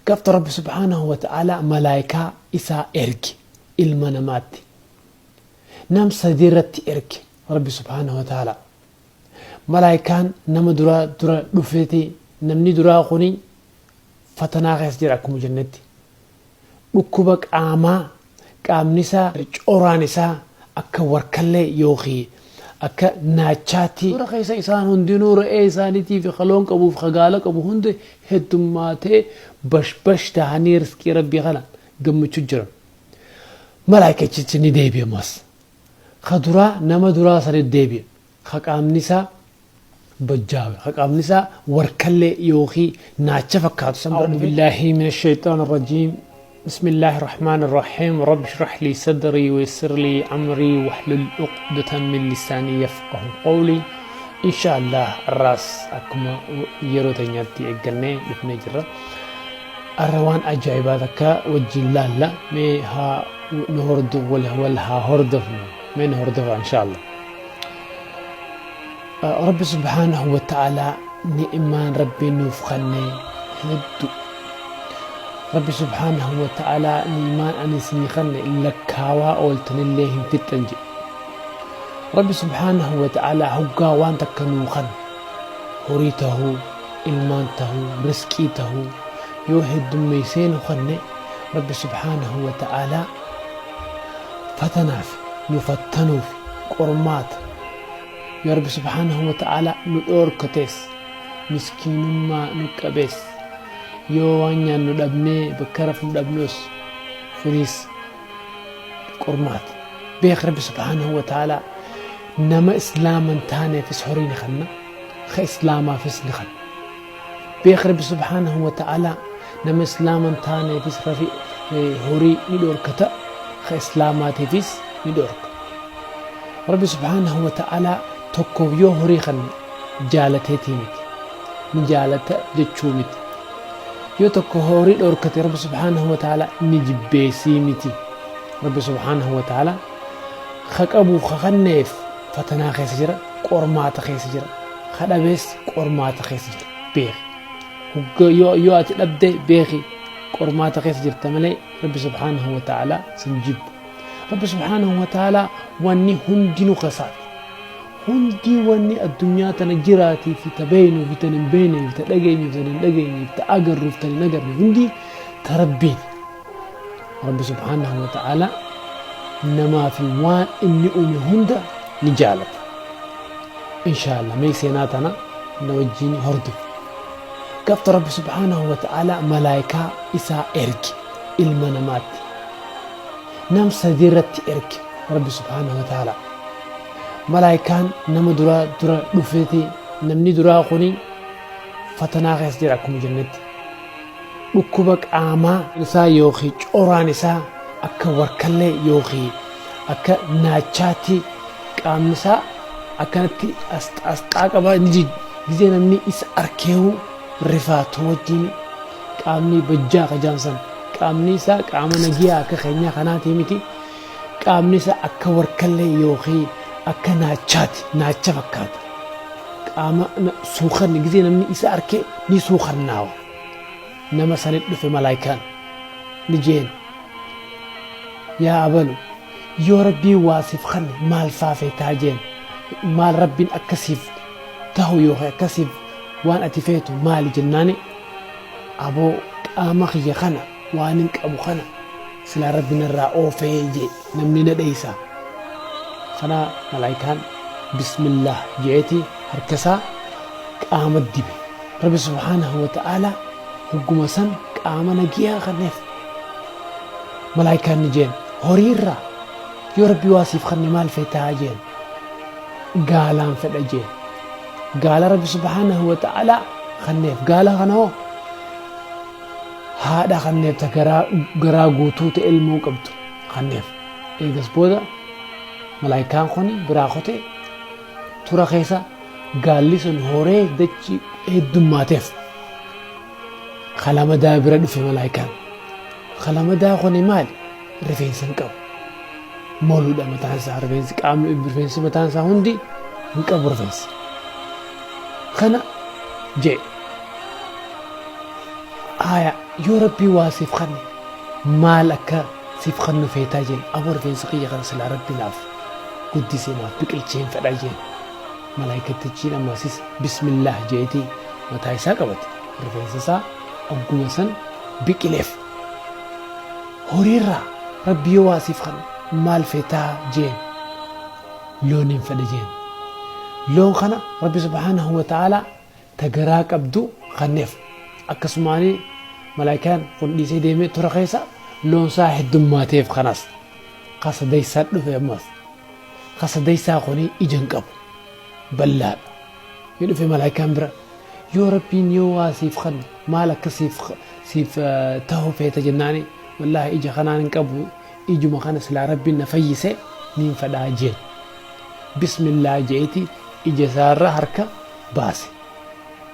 Gafta Rabbi subhaanahu wa ta'aalaa malaayikaa isaa erge ilma namaatti. Nam sadii irratti erge Rabbi subhaanahu wa ta'aalaa. Malaayikaan nama duraa dura dhufeeti, namni duraa kuni fatanaa keessa jira akkuma jennetti. Dhukkuba qaamaa, qaamni isaa, coraan isaa akka warkallee yookiin akka naachaatti. Dura keessa isaan hundinuu re'ee isaaniitii fi ka loon qabuuf ka gaala qabu hundi heddummaatee bashbash tahanii rizqii Rabbii kana gammachuu jiran. Malaayikachichi ni deebi'e ammas. Ka duraa nama duraa sanit deebi'e. Ka qaamni isaa bajjaawe, ka qaamni isaa warkallee yookii naacha fakkaatu san bira dhufee. A'uuzu billaahi mina shayxaani rajiim. Bismillaahi rahmaani rahiim. Rabbi shrah lii sadrii wayassir lii amrii wahlul uqdatan min lisaanii yafqahu qawlii. Insha Allah arraas akkuma yeroo teenyaatti eeggannee dhufnee jirra. Arra waan ajaa'ibaa takka wajjin laalla. Mee haa nu hordof wal wal haa hordofnu. Mee nu hordofaa insha Allah. Rabbi subhaanahu wa ta'aalaa ni'imaan Rabbiin nuuf kanne heddu. Rabbi subhaanahu wa ta'aalaa ni'imaan ani isinii kanne lakkaawaa ooltanillee hin fixxan jedhe. Rabbi subhaanahu wa ta'aalaa hoggaa waan takka nuu kanne, horii tahuu, ilmaan tahuu, risqii tahuu, yoo heddummeessee nu kanne, Rabbi subhaanahu wa ta'aalaa fatanaaf nu fattanuuf qormaata. Yoo Rabbi subhaanahu wa ta'aalaa nu dhoorkates, miskiinummaa nu qabees, yoo waan nyaannu dhabnee bakka rafnu dhabnus, kunis qormaata. Beek, Rabbi subhaanahu wa ta'aalaa nama islaama hin taaneefis horii ni kanna, ka islaamaafis ni kanna. Beek, Rabbi subhaanahu wa ta'aalaa nama islaama hin taaneefis rafi horii ni dhoorkata, ka islaamaatiifis ni dhoorka. Rabbi subhaanahu wa ta'aalaa tokkoof yoo horii kanne jaalateetii miti, ni jaalata jechuu miti. Yoo tokko horii dhoorkate Rabbi subhaanahu wa ta'aalaa ni jibbeesii miti. Rabbi subhaanahu wa ta'aalaa ka qabuuf ka kanneef fatanaa keessa jira, qormaata keessa jira. Ka dhabees qormaata keessa jira. Beeki. Hogga yoo ati dhabde beeki, qormaata keessa jirta malee Rabbi subhaanahu wa ta'aalaa sin jibbu. Rabbi subhaanahu wa ta'aalaa wanni hundinuu kasaati. Hundi wanni addunyaa tana jiraatii fi ta beeknuu fi tan hin beeknee fi ta dhageenyuu fi tan hin dhageenyee fi ta agarruu fi tan hin agarre hundi ta Rabbiiti. Rabbi subhaanahu wa ta'aalaa namaa fi waan inni uume hunda ni jaalata. Inshaallah mee seenaa tana na wajjin hordofi. Gafta Rabbi subhaanahu wa ta'aalaa malaayikaa isaa erge ilma namaatti. Nam sadii irratti erge Rabbi subhaanahu wa ta'aalaa. Malaayikaan nama duraa dura dhufeeti, namni duraa kuni fatanaa keessa jira akkuma jennetti. Dhukkuba qaamaa isaa yookiin coraan isaa akka warkallee yookiin akka naachaatti, qaamni isaa akkanatti asxaa qaba, ni gizee namni isa arkeehu rifaatu wajjin, qaamni bajjaa kajaamsan, qaamni isaa qaama nagiyaa akka keenyaa kanaatii miti. Qaamni isaa akka warkallee yookiin akka naachaati, naacha fakkaata. Qaama suukanni gizee namni isa arke ni suukannaawa. Nama sanit dhufe malaayikaan, ni jeen, yaa abalu, yoo Rabbiin waa siif kanne maal faa feetaa jeen. Maal Rabbiin akka siif tahu yookiin akka siif waan ati feetu maali jennaani, aboo qaama kiyya kana waan hin qabu kana silaa Rabbi narraa oofee jee, namni na dheeysa. Kana malaayikaan bismillaah je'eeti harka isaa qaama dibe. Rabbi subhaanahu wa ta'aalaa hogguma san qaama nagiyaa kanneef. Malaayikaan ni jeen, horiirraa yoo Rabbi waa siif kanne maal feetaa jeen. Gaalaan fedha jeen. Gaala Rabbi subhaanahu wa ta'aalaa kanneef. Gaala kana hoo haadha kanneef, ta garaa guutuu ta'e ilmoo qabdu kanneef. Eegas booda malaayikaan kun biraa kutee tura keessa gaalli sun horee dachi heddummaateef. Kalamadaa bira dhufe malaayikaan. Kalamadaa kuni maali? Rifeensa hin qabu. Moluudha mataan isaa, rifeensi qaamni, rifeensi mataan isaa hundi hin qabu rifeensa. Kana jee. Haya. Yoo Rabbii waa siif kanne maal akka siif kannu feetaa jeen. Aboo, rifeensa kiyya kana silaa Rabbi naaf guddisee naaf biqilcheen fedha jeen. Malaayikattichiin ammasis bismillaah jeetii mataa isaa qabate, rifeensa isaa ogguma san biqileef. Horiirraa Rabbi yoo waa siif kanne maal feetaa jeen. Looniin fedha jeen. Loon kana Rabbi subhaanahu wa ta'aalaa ta garaa qabdu kanneef. Akkasumaanii malaayikaan kun dhiisee deemee tura keessa loon isaa heddummaateef. Kanas ka sadeessaa dhufe. Ammas ka sadeessaa kuni ija hin qabu, bal'aadha. Yoo dhufe malaayikaan bira, yoo Rabbiin yoo waa siif kanne maal akka siif ta'u feeta jennaani, wallaahi ija kanaan hin qabu, ijuma kana silaa Rabbiin na fayyise niin fedhaa jeen. Bismillaa jeeti ija isaarra harka baase.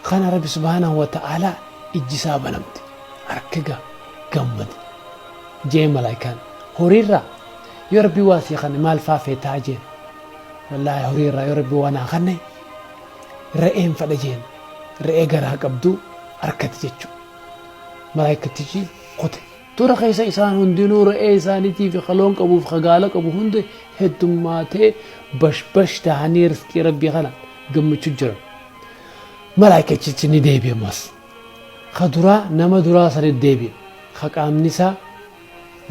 Kana Rabbi subhaanahu wa ta'aalaa ijji isaa banamte, harka gammade jee. Malaayikaan, horiirraa yoo Rabbi waa sii kanne maal faa feetaa jeen. Wallaahi, horiirraa yoo Rabbi waa naa kanne re'een fedha jeen. Re'ee garaa qabdu harkatti jechuudha. Malaayikatichi kute. Tura keessa isaan hundinuu re'ee isaaniitii fi kaloon qabuuf kagaala qabu hundi heddummaatee bashbash tahanii riskii Rabbii kana gammachuu jiran. Malaayikachichi ni deebi'e ammas. Ka duraa nama duraa sanit deebi'e. Ka qaamni isaa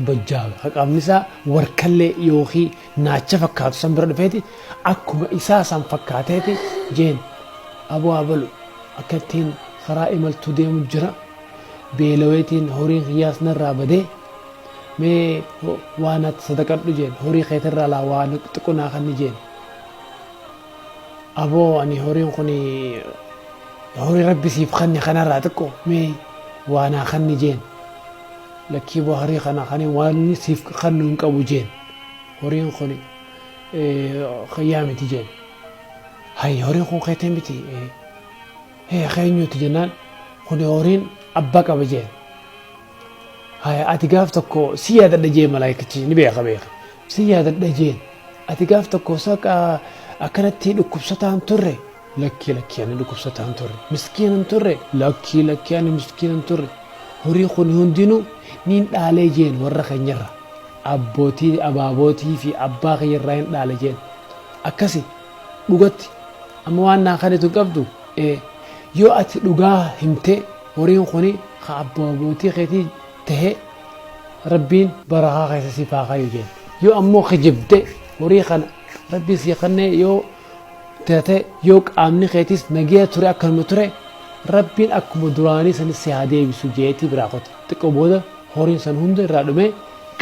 bajjaawe. Ka qaamni isaa warkallee yookiin naacha fakkaatu san bira dhufeeti akkuma isaa san fakkaateeti jeen, aboo abalu akka ittiin karaa imaltuu deemu jira, beelaweetiin horiin kiyyaas narraa badee, mee waa natti sadaqadhu jeen, horii keetirraa laa waa xiqqoo naa kanni jeen. Aboo, ani horiin kun horii Rabbi siif kanne kanarraa xiqqoo mee waa naa kanni jeen. Lakkii boo, horii kana kan waan siif kannu hin qabu jeen, horiin kun kiyyaa miti jeen. Hay, horiin kun keetee miti, keenyuuti jennaan, kun horiin abbaa qaba jeen. Hay, ati gaaf tokko si yaadadha jee. Malaayikichi ni beeka beeka. Si yaadadha jeen. Ati gaaf tokko saqa akkanatti dhukkubsataan turre? Lakkii lakkii, ani dhukkubsataan turre. Miskiinan turre? Lakkii lakkii, ani miskiinan turre. Horii kun hundinuu niin dhaalee jeen, warra keenyarra, abbootii abaabootii fi abbaa kiyyarraa hin dhaale jeen. Akkasi, dhugatti amma waan naa kanitu hin qabdu? Ee, yoo ati dhugaa himte horiin kuni ka abbootii keetii tahe Rabbiin barakaa keessa siif haa kayu jeen. Yoo ammoo kijibde, horii kana Rabbiin sii kennee yoo taate, yoo qaamni keetis nagaya ture akkanuma ture, Rabbiin akkuma duraanii sanis si haa deebisu jeetii biraa qote. Xiqqoo booda horiin san hunda irraa dhume,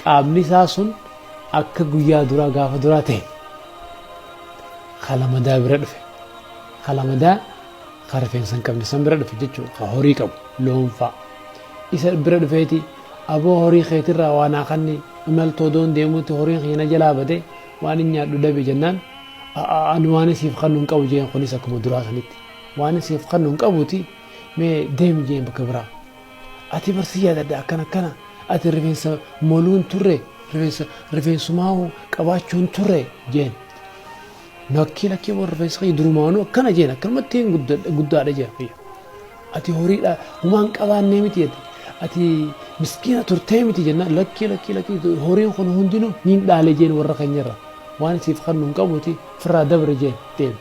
qaamni isaa sun akka guyyaa duraa gaafa duraa ta'e. Kalamadaa bira dhufe. Kalamadaa ka rifeensa hin qabne san bira dhufe jechuudha. Ka horii qabu loon fa'a. Isa bira dhufeeti, aboo, horii keetirraa waa naa kanni, imaltoo doon deemuutti horiin kiyya na jalaa bade, waan hin nyaadhu dhabe jennaan, ani waan siif kannu hin qabu jeen. Kunis akkuma duraa sanitti waan siif kannu hin qabuuti, mee deemi jeen bakka biraa. Ati barsi yaadadha, akkana akkana, ati rifeensa moluun turre, rifeensa rifeensumaa qabaachuun turre jeen. Lakkii lakkii, warra rifeensa kiyya durumaanuu akkana jeen, akkanumatti guddaadha jeen kiyya. Ati horiidha humaan qabaannee miti jette, ati miskiina turtee miti jennaan, lakkii lakkii lakkii, horiin kun hundinuu niin dhaale jeen, warra keenyarra waan siif kannu hin qabuuti, firraa dabre jeen, deemi.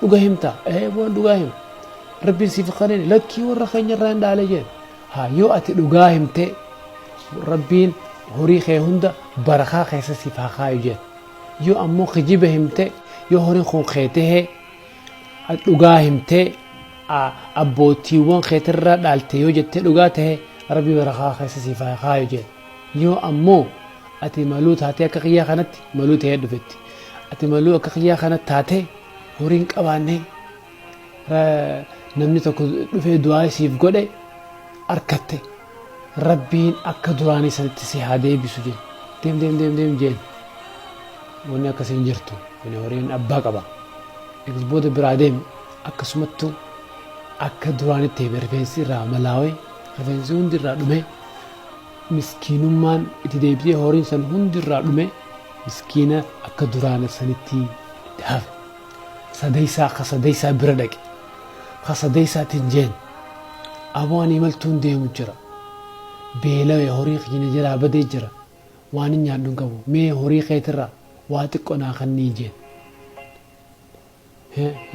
Dhuga himta? Ee, waan dhugaa hima. Rabbiin siif kanneen? Lakkii, warra keenyarraa hin dhaale jeen. Haa, yoo ati dhugaa himte Rabbiin horii kee hunda barakaa keessa siif haa kaayu jeen. Yoo ammoo kijiba himte, yoo horiin kun kee tahee dhugaa himtee abbootiiwwan keetirraa dhaalte yoo jettee dhugaa tahe, Rabbi barakaa keessa siif haa kaayu jeen. Yoo ammoo ati maluu taatee akka kiyyaa kanatti maluu tahee dhufetti, ati maluu akka kiyyaa kanatti taatee horiin qabaannee namni tokko dhufee du'aa siif godhe arkatte, Rabbiin akka duraanii sanitti si haa deebisu jeen. Deem deem deem deem jeen, wanni akkasii hin jirtu, wani horiin abbaa qaba. Egas booda biraa deeme. Akkasumattu akka duraanitti deeme, rifeensi irraa malaawee, rifeensi hundi irraa dhume, miskiinummaan itti deebitee, horiin san hundi irraa dhume, miskiina akka duraan sanitti itti hafe. Sadeessaa, ka sadeessaa bira dhaqe. Ka sadeessaatiin jeen, aboo, ani imaltuun deemu jira. Beelawe, horii kiyya na jalaa badee jira, waanin nyaadhu hin qabu, mee horii keetirraa waa xiqqo naa kannii jeen.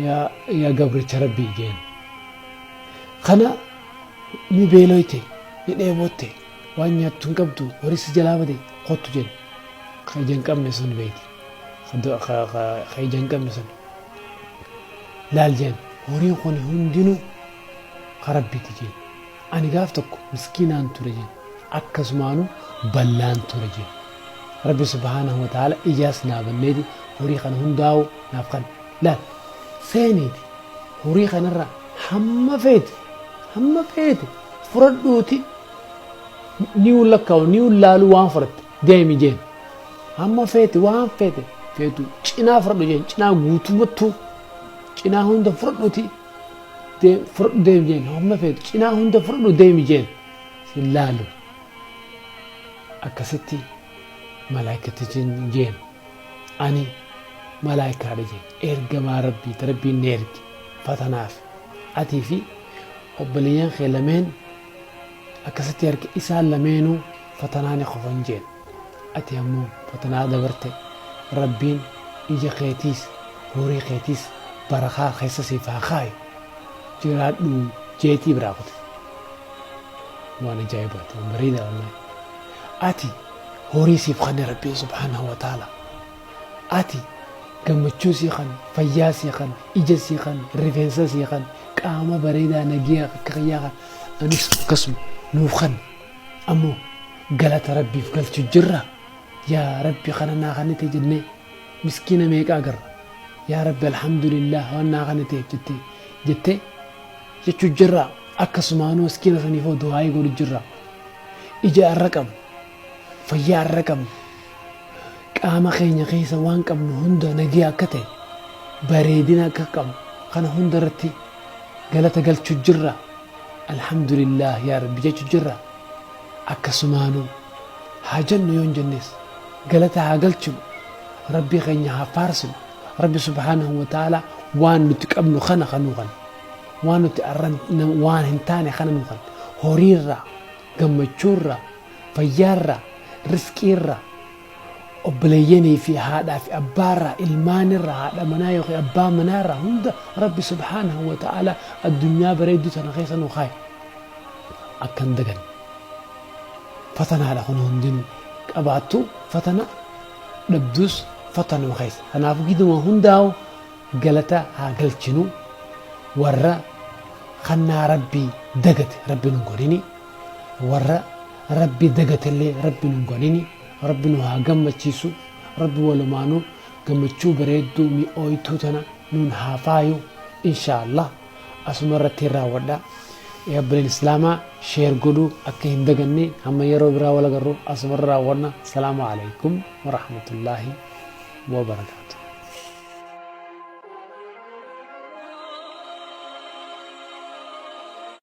Yaa yaa gabricha Rabbii jeen. Kana ni beeloyte, ni dheebotte, waan nyaattu hin qabdu, horii si jalaa bade, kottu jeen. Ka ija hin qabne sun beeyti. Ka ija hin qabne sun. Laal jeen, horiin kun hundinuu ka Rabbiiti jeen. Ani gaaf tokko miskiinaan ture jeen. Akkasumaanuu ballaan ture jeen. Rabbi subhaanahu wa ta'aala ijaas naa banneeti horii kana hundaa'u naaf kanne. Laal seeniiti horii kanarraa hamma feete hamma feete fudhadhuuti, ni lakkaa'u ni laalu, waan fudhatte deemi jeen. Hamma feete waan feete feetu cinaa fudhadhu jeen, cinaa guutummattuu cinaa hunda fudhadhuuti fudhadhu deemi jeen, hamma feetu cinaa hunda fudhadhu deemi jeen, sin laalu. Akkasitti malaayikatichi jeen, ani malaayikaadha jeen, ergamaa Rabbiiti, Rabbiin na erge fatanaaf atii fi obboleeyyan kee lameen. Akkasitti harki isaan lameenuu fatanaa ni kufan jeen, ati ammoo fatanaa dabarte, Rabbiin ija keetiis horii keetiis barakaa keessa siif haa kaayu, jiraadhu jeetii biraa kute. Waan ajaa'ibaati, waan bareedaa wallahi. Ati horii siif kanne Rabbiin subhaanahu wa ta'ala, ati gammachuu sii kanne, fayyaa sii kanne, ija sii kanne, rifeensa sii kanne, qaama bareedaa nagiyaa akka kiyyaa kan anis akkasuma nuuf kanne, ammoo galata Rabbiif galchu jirra? Yaa Rabbi, kana naa kannite jennee miskiina meeqa agarra. Yaa Rabbi, alhamdulillah waan naa kanniteef jettee jettee jechuu jirra? Akkasumaanuu miskiina saniifoo du'aayii godhu jirra? Ija arra qabnu, fayyaa arra qabnu, qaama keenya keessa waan qabnu hunda nagiya akka ta'e, bareedina akka qabnu kana hunda irratti galata galchu jirra? Alhamdulillah yaa Rabbi jechu jirra? Akkasumaanuu haa jennu yoon jennes, galata haa galchinu, Rabbii keenya haa faarsinu. Rabbi subhaanahu wa ta'ala waan nuti qabnu kana kanuu kan waan nuti arran waan hin taane kana nu kan horiirraa, gammachuurraa, fayyaarraa, risqiirraa, obboleeyyanii fi haadhaa fi abbaarraa, ilmaanirraa, haadha manaa yookiin abbaa manaarraa hunda Rabbi subhaanahu wa ta'ala addunyaa bareedduu tana keessa nu kaaye. Akka hin daganne, fatanaadha kun hundinuu, qabaattu fatana, dhabduus fatanuma keessa. Kanaafuu giduma hundaa'u galata haa galchinu. Warra kannaa Rabbii dagate Rabbi nun godhini, warra Rabbi dagatellee Rabbi nun godhini. Rabbi nu haa gammachiisu, Rabbi walumaanuu gammachuu bareedduu mi'ooytuu tana nun haa faayu, insha Allah. Asuma irratti hin raawwadha. Obboleen islaamaa, share godhuu akka hin daganne. Hamma yeroo biraa wal agarru, asuma irra raawwanna. Salaamu alaikum warahmatullaahi wabarakaatu.